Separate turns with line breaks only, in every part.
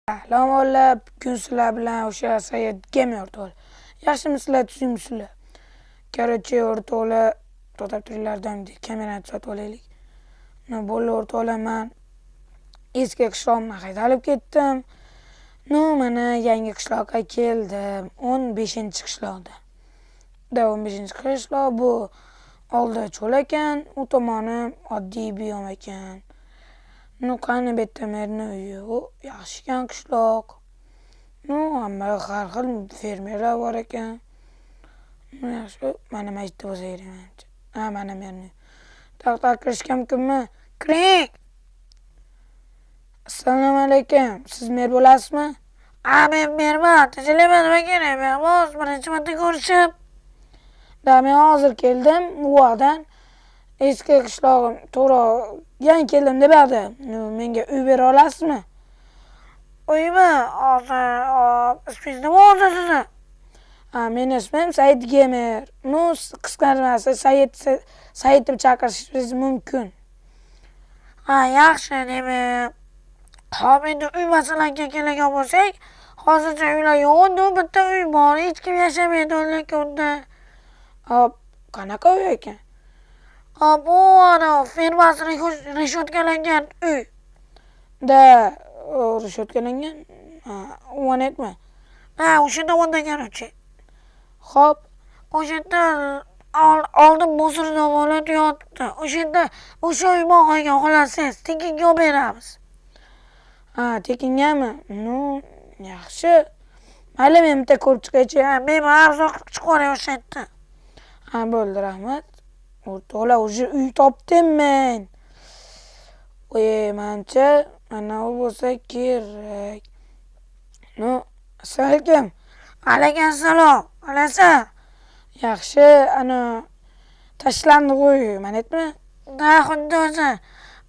Salom o'g'illar, bugun sizlar bilan o'sha Sayid Gemi o'rtoqlar. Yaxshimisizlar, tuzukmisizlar? Короче, o'rtoqlar, to'xtab turinglar, doimdek kamerani tuzatib olaylik. Ну, bo'ldi o'rtoqlar, men eski qishlog'imdan haydalib ketdim. Ну, mana yangi qishloqqa keldim. 15-qishloqda. Da 15-qishloq bu oldi cho'l ekan, u tomoni oddiy biyom ekan. Ну, qani bu yerda merni uyi? U yaxshi ekan qishloq. Ну, hamma har xil fermerlar bor ekan. Ну, yaxshi, mana mana yerda bo'lsa kerak menimcha. Ha, mana merni uyi. Taq taq kirishga mumkinmi? Kiring. Assalomu alaykum. Siz mer bo'lasizmi?
Ha, men merman. Tinchlikmi, nima kerak? Mehmon, birinchi marta ko'rishib.
Da, men hozir keldim u yoqdan. Eski qishlog'im, to'g'ri, yangi keldim deb yoqda. Menga uy bera olasizmi?
Uymi? Hozir, ismingiz nima o'zi sizni?
Ha, meni ismim Said Gemer. Ну, qisqarmasi Said, Said deb chaqirishingiz mumkin.
Ha, yaxshi, demak. Hop, endi uy masalasiga keladigan bo'lsak, hozircha uylar yo'q, endi bitta uy bor, hech kim yashamaydi lekin unda.
Hop, qanaqa uy ekan?
Hop, u ana fermasi reshotkalangan uy.
Da, reshotkalangan? Ha, u aytma.
Ha, o'sha tomonda, короче.
Hop,
o'sha yerda oldin Bosir davlat yotibdi. O'sha yerda o'sha uy qolgan, xohlasangiz tekinga olib beramiz.
Ha, tekingami? Ну, yaxshi. Mayli, men bitta ko'rib chiqaychi.
Ha, men arzon qilib chiqib yuboray o'sha yerda.
Ha, bo'ldi, rahmat. O'rtoqlar, уже uy topdim men. Oy, menimcha mana u bo'lsa kerak. Ну, assalomu alaykum.
Alaykum assalom. Qalaysan?
Yaxshi, ana tashlandiq uy, mana aytma.
Da, xuddi o'zi.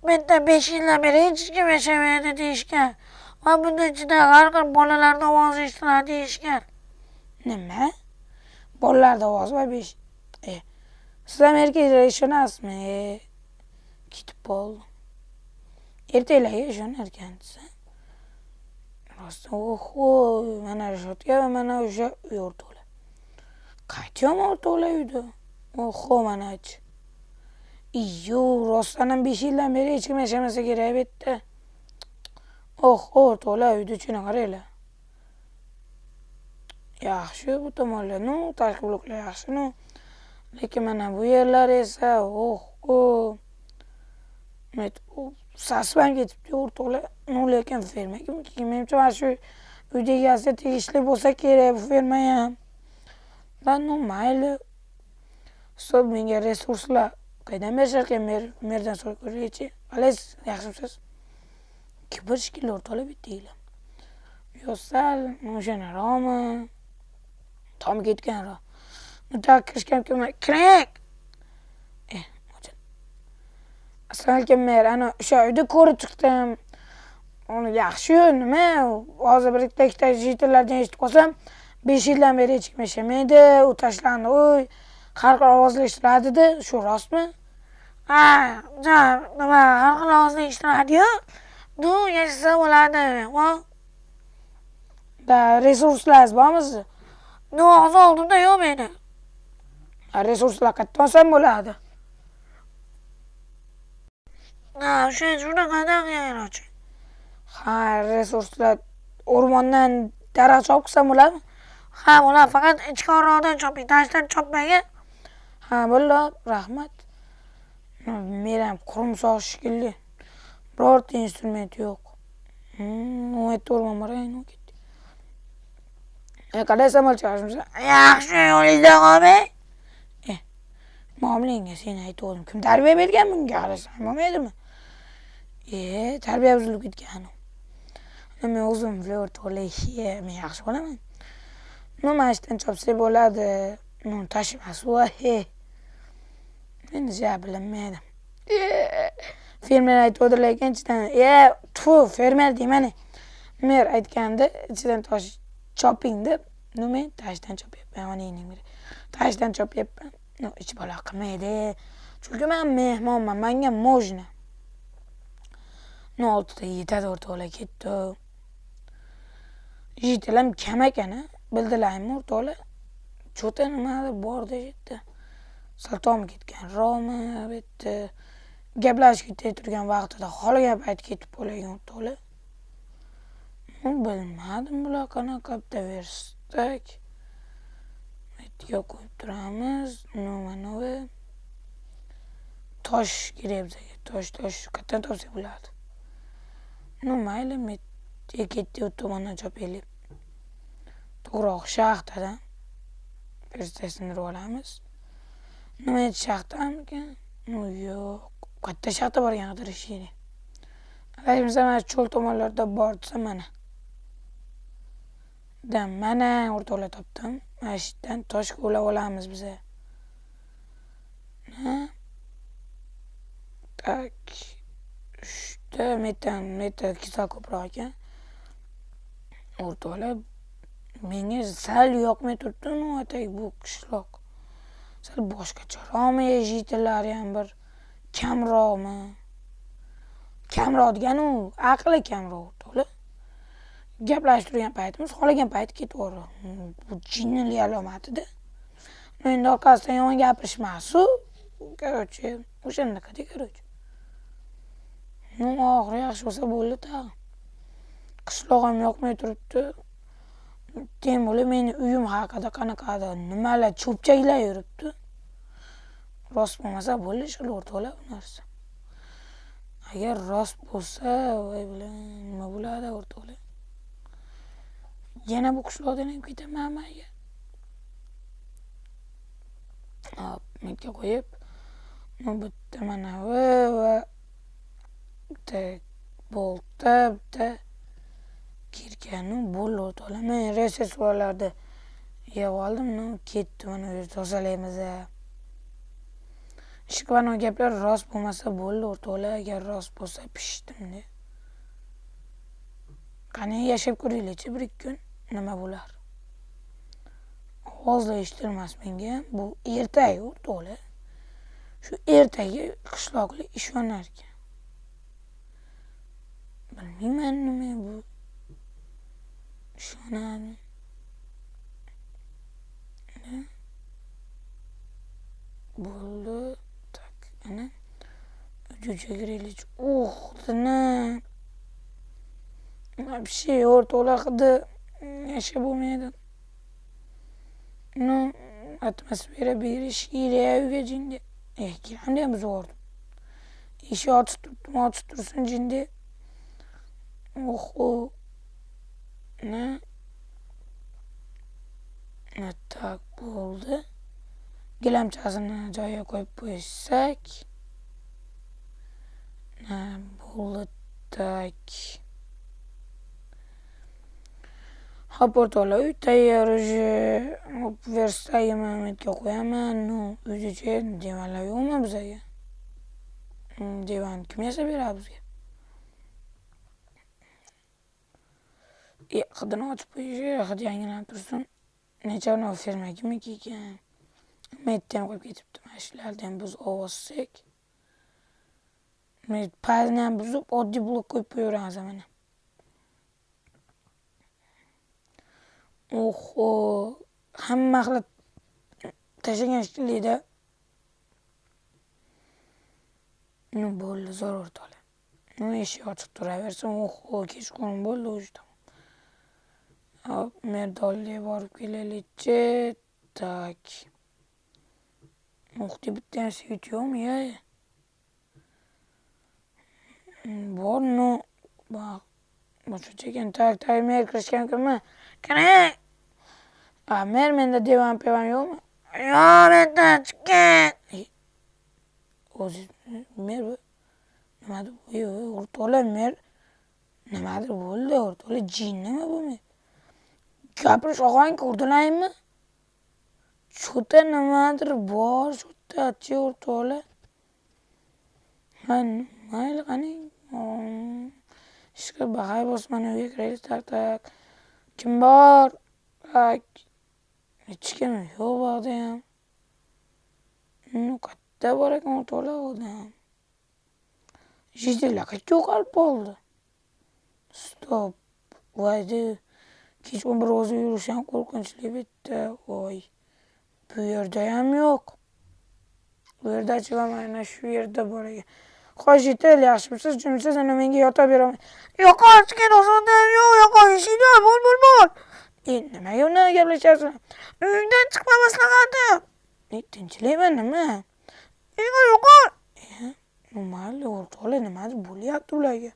Bu yerda 5 yildan beri hech kim yashamaydi deyishgan. Va buni ichida har xil bolalarning ovozi eshitiladi deyishgan.
Nima? Bolalarning ovozi va 5. Siz ham erkaklarga ishonasizmi? Ketib qoldi. Erkaklarga ishonar ekansiz. Rostdan, oho, mana reshotka va mana o'sha uy o'rtoqlar. Qaytyapman o'rtoqlar uyda. Oho, mana ichi. Iyo, rostdan ham 5 yildan beri hech kim yashamasa kerak bu yerda. Oho, o'rtoqlar, uyni ichini qaranglar. Yaxshi bu tomonlar, ну, tashqi bloklar yaxshi, ну. Lekin mana bu yerlar esa, oho. Sasib ham ketibdi o'rtoqlar. Ну, lekin ferma kimniki? Menimcha mana shu uyni egasiga tegishli bo'lsa kerak bu ferma ham. Va ну, mayli. Ustoz menga resurslar qaydan berishar ekan? Merdan so'rab ko'raychi. Qalaysiz, yaxshimisiz? Kibr shekilli o'rtoqlar bu yerdagilar. Yo sal o'shanaroqmi? Tom ketganroq. Mutlaq kirishga mumkinmi? Kiring. Assalomu alaykum mer, ana o'sha uyni ko'rib chiqdim. Uni yaxshi-yu, nima? Hozir bir ikkita ikkita jitellardan eshitib qolsam, 5 yildan beri hech kim yashamaydi, u tashlandi uy, har xil ovozlar eshitiladi dedi. Shu rostmi?
Ha, nima, har xil ovozlar eshitiladi-yu. Ну, yashasa bo'ladi.
Da, resurslaringiz bormi sizni?
Ну, hozir oldimda yo'q meni.
Resurslar qayerdan olsam bo'ladi?
Ha, o'sha shunaqada, короче.
Ha, resurslar o'rmondan daraxt chopib qilsam bo'ladimi?
Ha, bo'ladi, faqat ichkariroqdan choping, tashdan chopmang.
Ha, bo'ldi, rahmat. Men ham qurumsoq shekilli. Birorta instrument yo'q. U yerda o'rmon bor, endi ketdi. Qalaysan, bo'lcha, yaxshimisan?
Yaxshi, yo'lingizdan qolmang.
Muomalangga seni aytgandim. Kim tarbiya bergan bunga qarasam bo'lmaydimi? Tarbiya buzilib ketgan. Men o'zim o'rtoqlar, men yaxshi bo'laman. Ну, mana shu yerdan chopsak bo'ladi. Ну, tashimas u. Endi ja bilinmaydi. Fermer aytgandir, lekin ichidan, tfu, fermer deyman. Mer aytgandi, ichidan tosh choping deb. Ну, men tashdan chopyapman, onangning biri. Tashdan chopyapman. Ну, hech balo qilmaydi. Chunki men mehmonman, menga можно. Ну, 6ta yetadi o'rtoqlar, ketdi. Jitellar ham kam ekan, bildilarmi o'rtoqlar? Cho'ta nimadir bor-da yerda. Sal tom ketganroqmi bu yerda. Gaplashib ketay turgan vaqtida xohlagan payt ketib qolgan o'rtoqlar. Bilmadim bular qanaqa bitta verstak. Yerga qo'yib turamiz. Nima tosh kerak bizga. Tosh qayerdan topsak bo'ladi. Mayli, ketdi u tomondan chopaylik. To'g'riroq shaxtadan verstak sindirib olamiz. Nima shaxtamikan? Yo'q. Katta shaxta bor ekan qidirish kerak. Adashmasam mana cho'l tomonlarda bor desa mana. Mana o'rtoqlar topdim. Mana shu yerdan tosh kovlab olamiz biza. Tak. 3ta metan kisal ko'proq ekan. O'rtoqlar menga sal yoqmay turibdi, atak bu qishloq. Sal boshqacharoqmi, jitellari ham bir kamroqmi? Kamroq degani u aqli kamroq o'rtoqlar. Gaplashib turgan paytimiz xohlagan payt ketaveradi. Bu jinnilik alomatida. Endi orqasidan yomon gapirishmas-u. Короче, o'shanaqada, короче. Oxiri yaxshi bo'lsa bo'ldi tag'in. Qishloq ham yoqmay turibdi. Tem bo'lib meni uyim haqida qanaqadir nimalar cho'pchaklar yuribdi. Rost bo'lmasa bo'ldi shu o'rtoqlar bu narsa. Agar rost bo'lsa, voy bilan nima bo'ladi o'rtoqlar? Yana bu qishloqdan ham ketamanmi agar? Hop, menga qo'yib, bitta mana va bitta bolta, bitta kirkani bo'ldi o'rtoqlar. Men resurslarni yeb oldim, ketdi mana o'zi tozalaymiz. Ishqibano gaplar rost bo'lmasa bo'ldi o'rtoqlar, agar rost bo'lsa pishdim-da. Qani yashab ko'raylikchi bir ikki kun nima bo'lar. Ovozlar eshitilmas menga, bu ertak o'rtoqlar. Shu ertaga qishloqlik ishonar ekan. Bilmayman nima bu. Ishonadi. Bo'ldi. Tak, ana. Uchuga kiraylik. Dina. Вообще o'rtoqlar hidi yashab bo'lmaydi. Atmosfera berish kerak uyga jinga. Giramda ham buzib yubordim. Eshik ochiq turibdimi, ochiq tursin jinda. Oho. Tak bo'ldi. Gilamchasini joyiga qo'yib qo'ysak. Bo'ldi. Tak. Hop o'rtoqlar, uy tayyor уже. Hop, verstagimni yerga qo'yaman. Uygacha divanlar yo'qmi bizga? Divan kim yasab beradi bizga? Hidini ochib qo'yish, hid yangilanib tursin. Necha ferma kimniki ekan? Metni ham qo'yib ketibdi. Mana shularni ham biz olsak. Pazni ham buzib, oddiy blok qo'yib qo'yaveramiz mana. Oho, hamma xil tashlagan shekilli-da. Bo'ldi, zo'r o'rtoqlar. Eshik ochiq turaversin. Oho, kechqurun bo'ldi o'sha. Hop, merdonga borib kelaylikchi. Tak. Uxti bitta ham svit yo'qmi, ya? Bor, bak. Boshqacha ekan. Tak, tak, mer kirishgan kimmi? Kiring. Mer, menda divan pevan yo'qmi?
Yo'q, mendan chiqing.
O'zi mer bu. Nimadir o'rtoqlar, mer nimadir bo'ldi o'rtoqlar, jinnimi bu mer? Gapirish og'ang ko'rdilarmi? Cho'ta nimadir bor, cho'ta o'rtoqlar. Mayli, qani. Ishga baxay bo'lsin, mana uyga kiraylik. Tak, tak. Kim bor? Tak. Hech kim yo'q bu yoqda ham. Qayerda bor ekan o'rtoqlar odam? Jitellar qayerga yo'qolib qoldi? Stop. Voy, Kechqurun bir o'zi yurish ham qo'rqinchli bitta. Voy. Bu yerda ham yo'q. Bu yerdachi va mana shu yerda bor ekan. Xo'sh, yetil, yaxshimisiz, jimsiz, ana menga yota beraman.
Yo'qol, chiqin osonda yo'q, yo'qol, eshikda, bo'l, bo'l, bo'l.
Nimaga undan gaplashyapsan?
Uydan chiqma maslahatim.
Tinchlikmi, nima?
Yo'qol, yo'qol.
Mayli, o'rtoqlar, nima bo'lyapti ularga?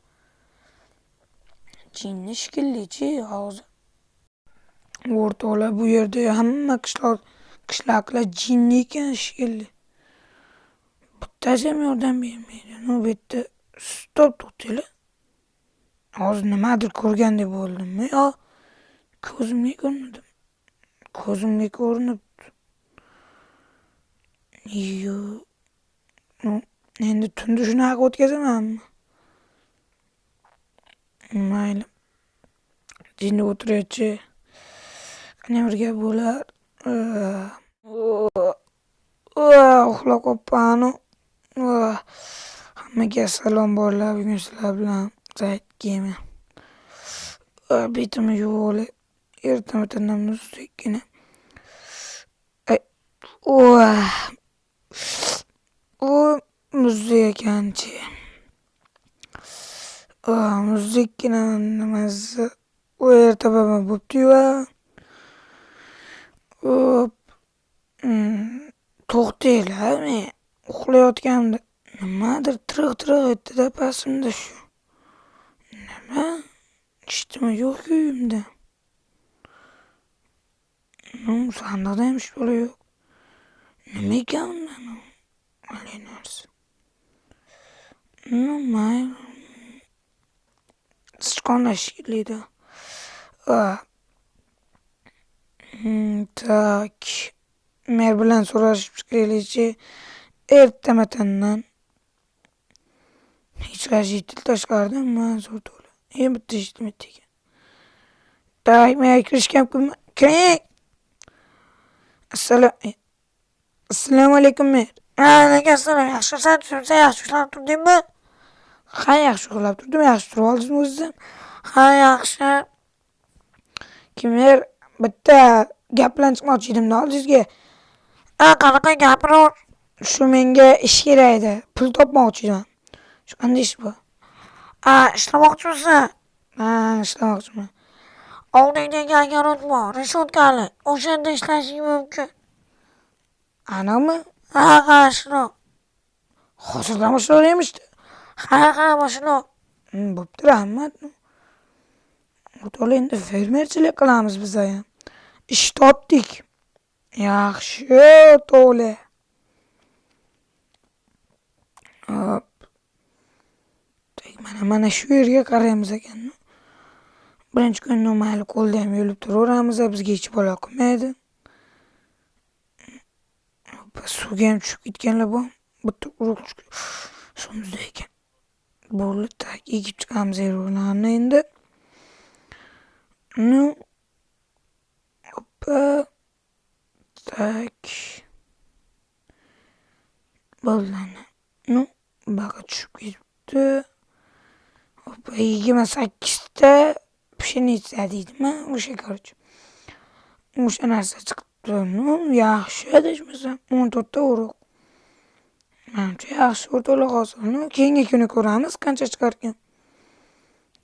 Jinni shekilli-chi hozir. O'rtoqlar, bu yerda hamma qishloqlar jinni ekan shekilli. Bittasi ham yordam bermaydi. Ну, bu yerda stop, to'xtanglar. Hozir nimadir ko'rgandek bo'ldimmi yo ko'zimga ko'rindim? Ko'zimga ko'rinibdi. Yo'q. Endi tunni shunaqa o'tkazamanmi? Mayli. Jinni o'tiraychi. Qanday bir gap bo'lar? Uxlab qolibman. Hammaga salom bolalar, bugun sizlar bilan Zayd Gamer. Betimni yuvib olay. Erta-indin muzdekkina. U muzdek ekanchi. Muzdekkina nimasi? U erta bo'pti-yu. Hop. To'xtanglar, men uxlayotganimda nimadir tiriq-tiriq etdi-da pastimda shu. Nima? Eshitdimi yo'q-ku uyimda. Sandiqda ham hech bola yo'q. Nima ekan undan? Haligi narsa. Mayli. Sichqonlar shekilli-da. Так. Mer bilan so'rashib chiqaylikchi. Erta-matandan. Hech qaysi yetil tashqarida emas o'rtoqlar. Bitta yetilmaydi ekan. Так, men kirishga kiring. Assalomu alaykum mer.
Alaykum assalom. Yaxshimisan, tushimsan, yaxshi uxlab turdingmi?
Ha, yaxshi uxlab turdim, yaxshi turib oldingizmi o'zingiz?
Ha, yaxshi.
Kim mer, bitta gap bilan chiqmoqchi edim-da oldingizga.
Ha, qanaqa gapiraver?
Shu menga ish kerak edi. Pul topmoqchi edim. Shu qanday ish bu?
Ha, ishlamoqchimisan?
Ha, ishlamoqchiman.
Oldingdagi огород bor, reshotkali. O'shanda ishlashing mumkin.
Aniqmi?
Ha, ha, shundoq.
Hozirdan boshlayvermishdi.
Ha, ha, boshla.
Bo'pti, rahmat. O'rtoqlar, endi fermerchilik qilamiz biz ham. Ish topdik. Yaxshi, o'rtoqlar. Hop. Mana shu yerga qaraymiz ekan. Birinchi kun mayli qo'lda ham yulib turaveramiz, bizga hech balo qilmaydi. Suvga ham tushib ketganlar bu. Bitta urug' tushib suvimizda ekan. Bo'ldi, tak ekib chiqamiz urug'larni endi. Ну, hoppa. Tak. Bo'ldi. Ну, baqa tushib ketibdi. Hoppa, 28 ta pshenitsa deydimi? O'sha короче. O'sha narsa chiqibdi. Ну, yaxshi adashmasam 14 ta urug'. Manimcha yaxshi o'rtoqlar hozir. Ну, keyingi kuni ko'ramiz qancha chiqarkan.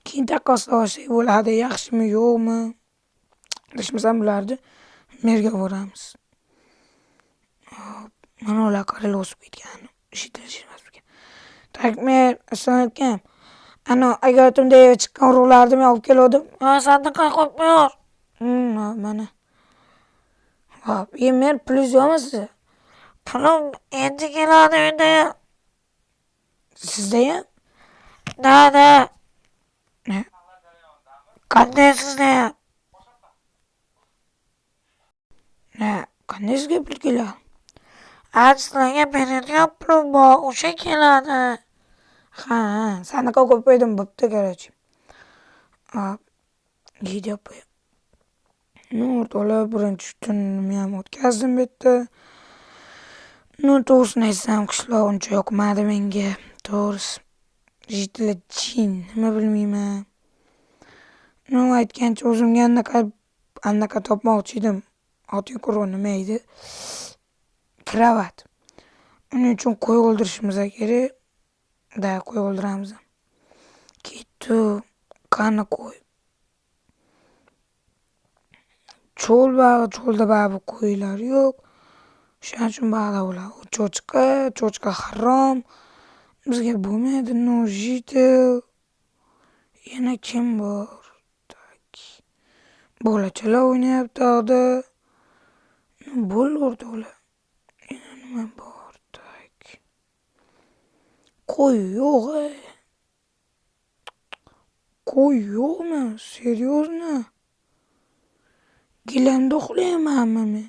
Keyin taqqoslab bo'ladi, yaxshimi, yo'qmi? Adashmasam bularni merga boramiz. Hop, mana ular qaranglar o'sib ketgan. Eshitilish emas ekan. Tak, men assalomu alaykum. Ana agotimda chiqqan urug'larni men olib kelgandim.
Ha, sandiqqa qo'yib qo'yaver.
Mana. Hop, mer pulingiz yo'qmi sizda?
Pulim endi keladi endi.
Sizda ham?
Da, da.
Ne?
Qanday sizda ham?
Ne, qanday sizga pul keladi?
Ha, sizlarga beradigan pulim bor, o'sha keladi.
Ha, sandiqqa qo'yib qo'ydim, bo'pti, короче. Hop, yeyapti. Ну, o'rtoqlar, birinchi tunimni ham o'tkazdim bu yerda. Ну, to'g'risini aytsam, qishloq uncha yoqmadi menga, to'g'risi. Jitli jin, nima bilmayman. Ну, aytgancha o'zimga anaqa Anaqa topmoqchi edim. Oting quruq nima edi? Kravat. Uning uchun qo'y o'ldirishimiz kerak. Да, qo'y o'ldiramiz. Ketdi. Qani qo'y? Cho'l bag'i, cho'lda baribir qo'ylar yo'q. O'shaning uchun bag'da bo'ladi. U cho'chqa, cho'chqa harom. Bizga bo'lmaydi. Ну, житель. Yana kim bor? Так. Bolachalar o'ynayapti tog'da. Bo'ldi o'rtoqlar. Yana nima bor? Так. Qo'y yo'q. Qo'y yo'qmi? Серьезно? Gilamda uxlaymanmi men?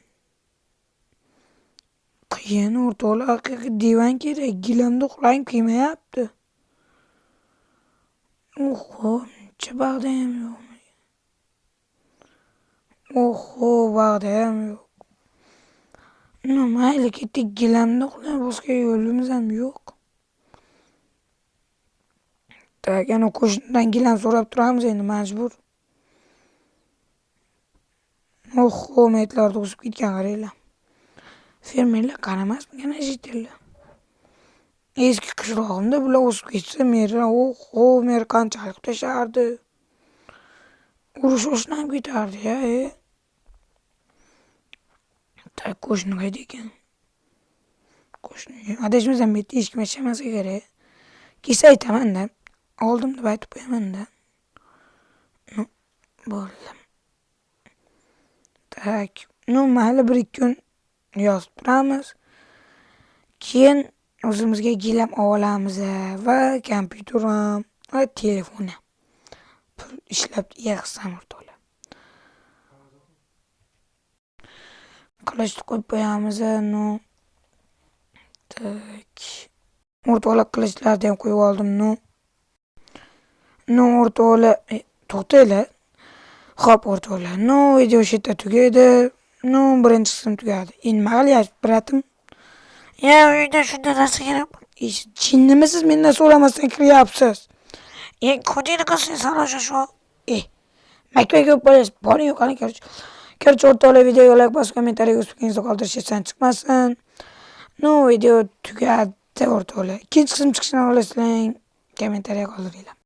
Qiyin o'rtoqlar, haqiqiy divan kerak. Gilamda uxlagim kelmayapti. Oho, muncha bag'dayam yo'qmi? Oho, bag'dayam yo'q. Ну, mayli, ketdik, gilamda uxlaymiz, boshqa yo'limiz ham yo'q. Так, yana qo'shnidan gilam so'rab turamiz endi majbur. Oho, metlarda o'sib ketgan qaranglar. Fermerlar qaramasmikan житель lar? Eski qishlog'imda bular o'sib ketsa, merlar, oho, mer qanchalik tashardi. Urush boshlanib ketardi-ya, e. Так, qo'shni qayda ekan? Qo'shni, adashmasam bu yerda hech kim yashamasa kerak. Kelsa aytaman-da. Oldim deb aytib qo'yaman-da. Bo'ldi. Так, ну mayli, bir ikki kun yozib turamiz. Keyin o'zimizga gilam olamiz va kompyuter ham va telefon ham. Pul ishlab yig'sam o'rtoqlar. Qilichni qo'yib qo'yamiz, ну. Так. O'rtoqlar, qilichlarni ham qo'yib oldim, ну. Ну, o'rtoqlar, to'xtanglar. Xo'p, o'rtoqlar, ну, video shu yerda tugaydi. Ну, birinchi qism tugadi. Endi nima qilyapsiz, братim?
Ya uyda shunday narsa kerak.
Jinnimisiz, mendan so'ramasdan kiryapsiz?
Ko'tingni qilsang san o'sha shu.
Makka ko'p bo'lasiz. Boring yo'qoling, короче. Короче, o'rtoqlar, videoga like bosib, kommentariyaga o'z fikringizni qoldirish esdan chiqmasin. Ну, video tugadi, o'rtoqlar. Ikkinchi qism chiqishini xohlasang, kommentariya qoldiringlar.